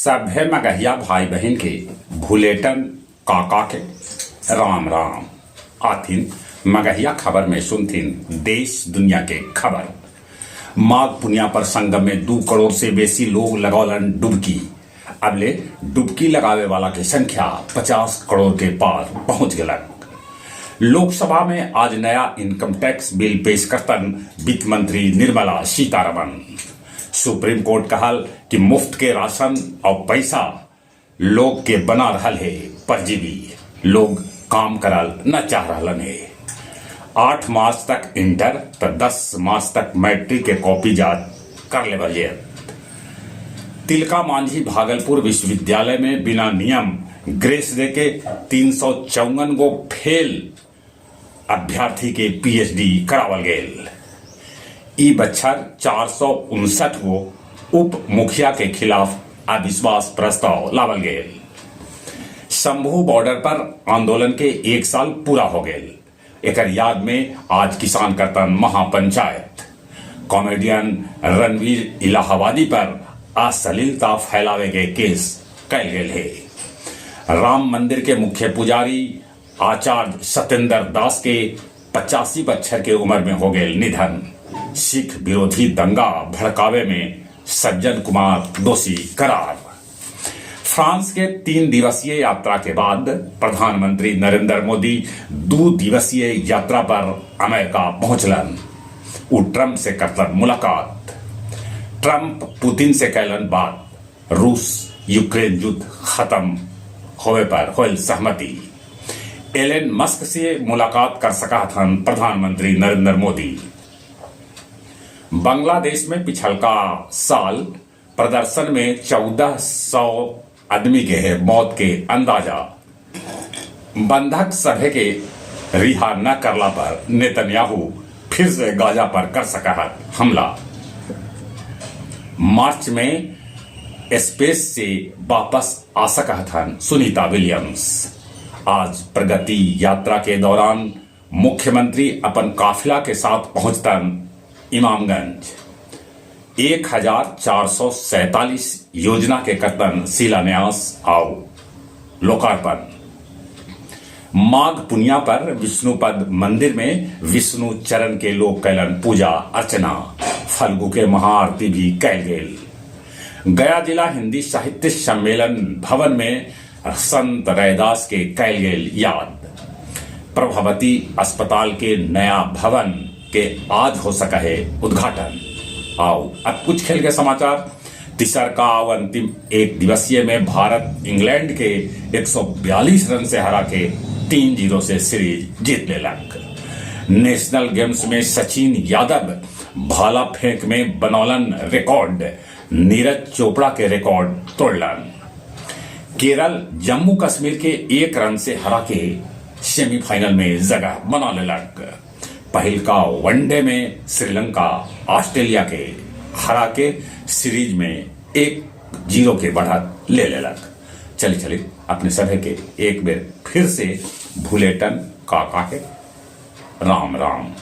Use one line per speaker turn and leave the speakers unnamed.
सभे मगहिया भाई बहिन के भुलेटन काका के राम राम। आथिन मगहिया खबर में सुनथिन देश दुनिया के खबर। माघ पुनिया पर संगम में 2 करोड़ से बेसी लोग लगौलन डुबकी। अबले डुबकी लगावे वाला के संख्या 50 करोड़ के पार पहुंच गलक। लोकसभा में आज नया इनकम टैक्स बिल पेश करतन वित्त मंत्री निर्मला सीतारमन। सुप्रीम कोर्ट कहल कि मुफ्त के राशन और पैसा लोग के बना रहल है परजीवी, लोग काम करल न चाह रहलन है। 8 मार्च तक इंटर त 10 मार्च तक मैट्रिक के कॉपी जांच कर लेवल जायत। तिलका मांझी भागलपुर विश्वविद्यालय में बिना नियम ग्रेस देके 354 गो फेल अभ्यर्थी के पीएचडी करावल गेल। ई बच्छर 459 गो उप मुखिया के खिलाफ अविश्वास प्रस्ताव लावल गेल। शंभू बॉर्डर पर आंदोलन के 1 साल पूरा हो गेल। एकर याद में आज किसान करतन महापंचायत। कॉमेडियन रणवीर इलाहाबादी पर अश्लीलता फैलावे के केस कैल गेल है। राम मंदिर के मुख्य पुजारी आचार्य सत्येंद्र दास के 85 बच्छर के उम्र में हो गए निधन। सिख विरोधी दंगा भड़कावे में सज्जन कुमार दोषी करार। फ्रांस के 3 दिवसीय यात्रा के बाद प्रधानमंत्री नरेंद्र मोदी 2 दिवसीय यात्रा पर अमेरिका पहुंचलन। उ ट्रंप से करतन मुलाकात। ट्रंप पुतिन से कैलन बात। रूस यूक्रेन युद्ध खत्म होवे पर होल सहमति। एलन मस्क से मुलाकात कर सका थन प्रधानमंत्री नरेंद्र मोदी। बांग्लादेश में पिछलका साल प्रदर्शन में 1400 आदमी के है मौत के अंदाजा। बंधक सभे के रिहा न करला पर नेतन्याहू फिर से गाजा पर कर सका है हमला। मार्च में स्पेस से वापस आ सका थन सुनीता विलियम्स। आज प्रगति यात्रा के दौरान मुख्यमंत्री अपन काफिला के साथ पहुंचतन इमामगंज। 1447 योजना के करतन शिलान्यास आओ लोकार्पण। माघ पुनिया पर विष्णुपद मंदिर में विष्णु चरण के लोग कैलन पूजा अर्चना। फल्गु के महाआरती भी कैल गेल। गया जिला हिंदी साहित्य सम्मेलन भवन में संत रैदास के कैल गेल याद। प्रभावती अस्पताल के नया भवन के आज हो सका है उद्घाटन। आओ अब कुछ खेल के समाचार। तीसर का अंतिम एक दिवसीय में भारत इंग्लैंड के 142 रन से हरा के 3-0 से सीरीज जीत लेलक। नेशनल गेम्स में सचिन यादव भाला फेंक में बनौलन रिकॉर्ड, नीरज चोपड़ा के रिकॉर्ड तोड़लन। केरल जम्मू कश्मीर के 1 रन से हरा के सेमीफाइनल में जगह बना लेलक। पहिलका वनडे में श्रीलंका ऑस्ट्रेलिया के हरा के सीरीज में 1-0 के बढ़त ले लेलक। चले चले अपने सभी के एक बेर फिर से भुलेटन काका के राम राम।